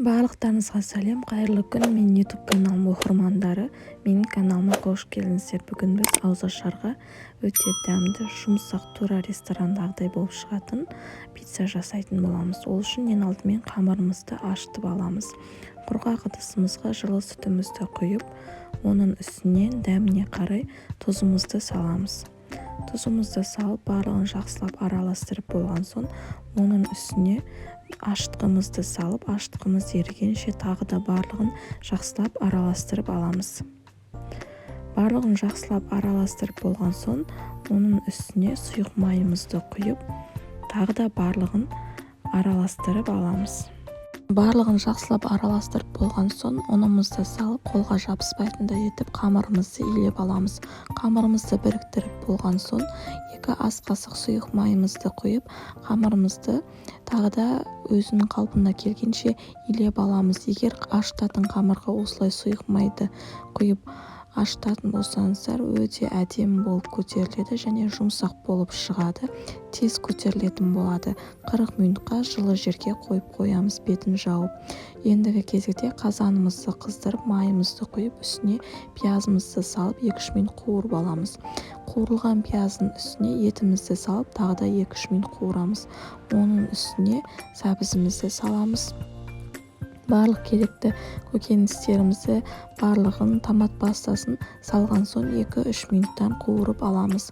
Барлықтарыңызға сәлем, қайырлы күн! Менің YouTube каналым оқырмандары, менің каналыма қош келдіңіздер! Бүгін біз ауызашарға өте дәмді, жұмсақ, тура ресторандағыдай болып шығатын пицца жасайтын боламыз. Ол үшін ең алдымен қамырымызды ашытып аламыз. Құрғақ ыдысымызға жылы сүтімізді құйып, оның үстіне дәміне қарай тұзымызды саламыз. Тұзымызды салып, барлығын жақсылап араластырып болған соң, оның үстіне ашытқымызды салып, ашытқымыз ерігенше тағы да барлығын жақсылап араластырып аламыз. Барлығын жақсылап араластырып болған соң, оның үстіне сұйық майымызды құйып, тағы да барлығын араластырып аламыз. Барлығын жақсылап араластырып болған соң, ұнымызды салып, қолға жабыспайтындай етіп қамырымызды илеп аламыз. Қамырымызды біріктіріп болған соң, 2 ас қасық сұйық майымызды құйып, қамырымызды тағы да өзінің қалпына келгенше илеп аламыз. Егер ашытатын қамырға осылай сұйық майды құйып ашытатын болсаңыздар, өте әдемі болып көтеріледі және жұмсақ болып шығады, тез көтерілетін болады. 40 минутқа жылы жерге қойып қоямыз бетін жауып. Ендігі кезекте қазанымызды қыздырып, майымызды құйып, үстіне пиязымызды салып, 2-3 минут қуырып аламыз. Қуырылған пияздың үстіне етімізді салып, тағы да 2-3 минут қуырамыз. Оның үстіне сәбізімізді саламыз. Барлық керекті көкөністерімізді, барлығын, томат пастасын салған соң, 2-3 минуттан қуырып аламыз.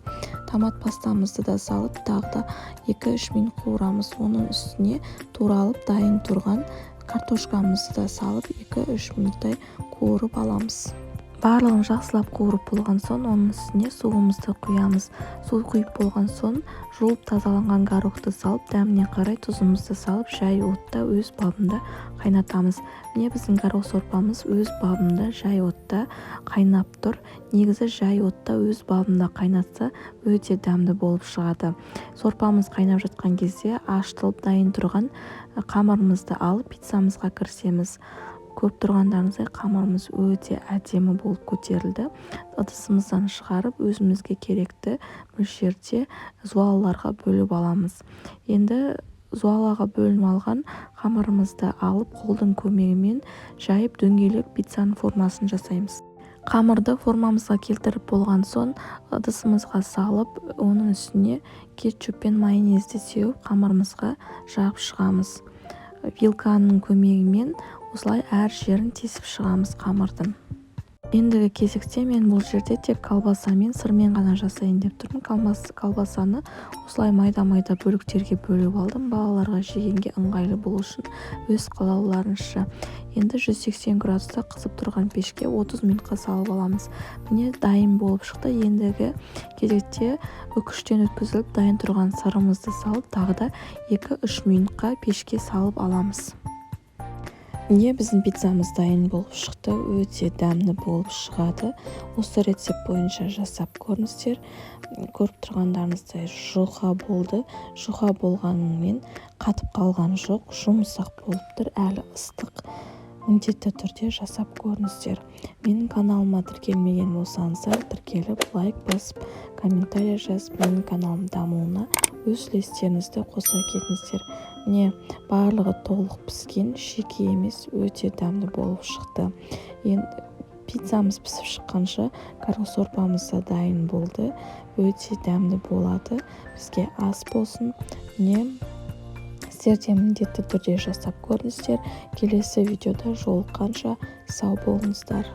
Томат пастамызды да салып, тағы да 2-3 минут қуырамыз. Оның үстіне туралып дайын тұрған картошкамызды да салып, 2-3 минуттай қуырып аламыз. Барлығын жақсылап қуырып болған соң, оның үстіне суымызды құямыз. Су құйып болған соң, жуып тазаланған горохты салып, дәміне қарай тұзымызды салып, жай отта өз бабында қайнатамыз. Міне, біздің горох сорпамыз өз бабында жай отта қайнап тұр. Негізі жай отта өз бабында қайнатса, өте дәмді болып шығады. Сорпамыз қайнап жатқан кезде ашытылып дайын тұрған қамырымызды алып, пиццамызға кірісеміз. Көріп тұрғандарыңыздай, қамырымыз өте әдемі болып көтерілді. Ыдысымыздан шығарып, өзімізге керекті мөлшерде зуалаларға бөліп аламыз. Енді зуалаға бөлініп алған қамырымызды алып, қолдың көмегімен жайып, дөңгелек пиццаның формасын жасаймыз. Қамырды формамызға келтіріп болған соң, ыдысымызға салып, оның үстіне кетчуп пен майонезді сеуіп, қамырымызға жағып шығамыз. Вилканың көмегімен осылай әр жерін тесіп шығамыз қамырдың. Ендігі кезекте мен бұл жерде тек колбаса мен сырмен ғана жасайын деп тұрмын. Колбасаны осылай майда-майда бөліктерге бөліп алдым, балаларға жегенге ыңғайлы болу үшін, өз қалауларынша. Енді 180 градуста қызып тұрған пешке 30 минутқа салып аламыз. Міне, дайын болып шықты. Ендігі кезекте үкіштен өткізіліп дайын тұрған сырымызды салып, тағы да 2-3 минутқа пешке салып аламыз. Міне, біздің пиццамыз дайын болып шықты. Өте дәмді болып шығады. Осы рецепт бойынша жасап көріңіздер. Көріп тұрғандарыңыздай, жұқа болды. Жұқа болғанымен, қатып қалған жоқ, жұмсақ болып тұр, әлі ыстық. Міндетті түрде жасап көріңіздер. Менің каналыма тіркелмеген болсаңыздар, тіркеліп, лайк басып, комментарий жазып, менің каналым дамуына өз үлестеріңізді қоса кетіңіздер. Міне, барлығы толық піскен, шикі емес, өте дәмді болып шықты. Енді пиццамыз пісіп шыққанша, горох сорпамыз да дайын болды. Өте дәмді болады. Бізге ас болсын! Міне, сіздер де міндетті түрде жасап көріңіздер. Келесі видеода жолыққанша, сау болыңыздар!